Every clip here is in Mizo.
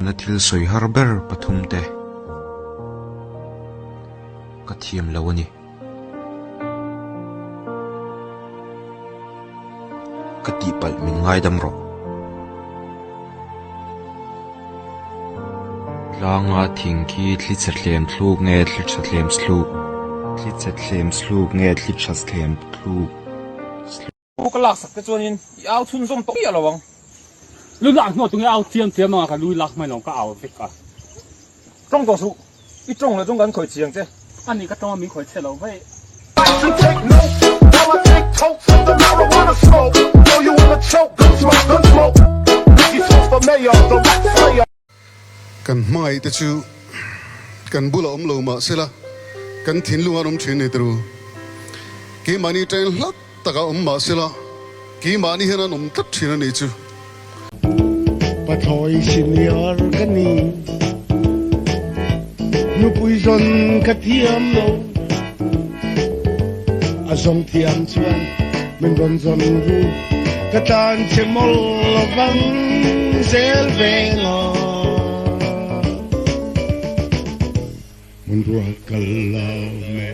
Na thil sawi har ber pathum te ka thiam lo a ni. Ka tihpalh min ngaidam rawh. Tlanga thing khi thli chhe thlem thluk nge thli tha thlem thluk? Thli chhe thlem thluk nge thli tha thlem thluk? Aw ka laksak te chuanin i au chhunzawm tawh miah lo ang. Lu lak hnuah tunge au chiam chiam anga ka lui lak hmain awm ka au vek a. Tawng tawh suh, i tawng leh chuan kan khawih chiang che. Ani ka tawng a min khawih chhe lo vei. Kan hmangaih te chu kan bulah awm lo mah sela kan thinlung an awm thin ni turu. Keimahni ṭain hlat takah awm mah sela keimahni hian an awm tlat thin a nih chu. Pathlawi senior ka ni, nupui zawn ka thiam lo, a zawng thiam chuan min rawn zawn ru, ka tlan che mawlh lovang zel veng a. Hmun rual kal lo me,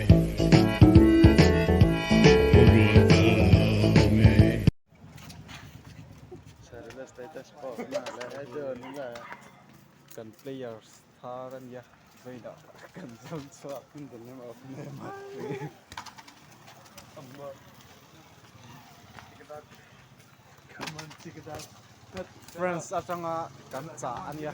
hmun rual kal lo me. Kan players thar a nia vawiinah kan zawm chhuak in the name of Neymar France atanga kan chah a nia.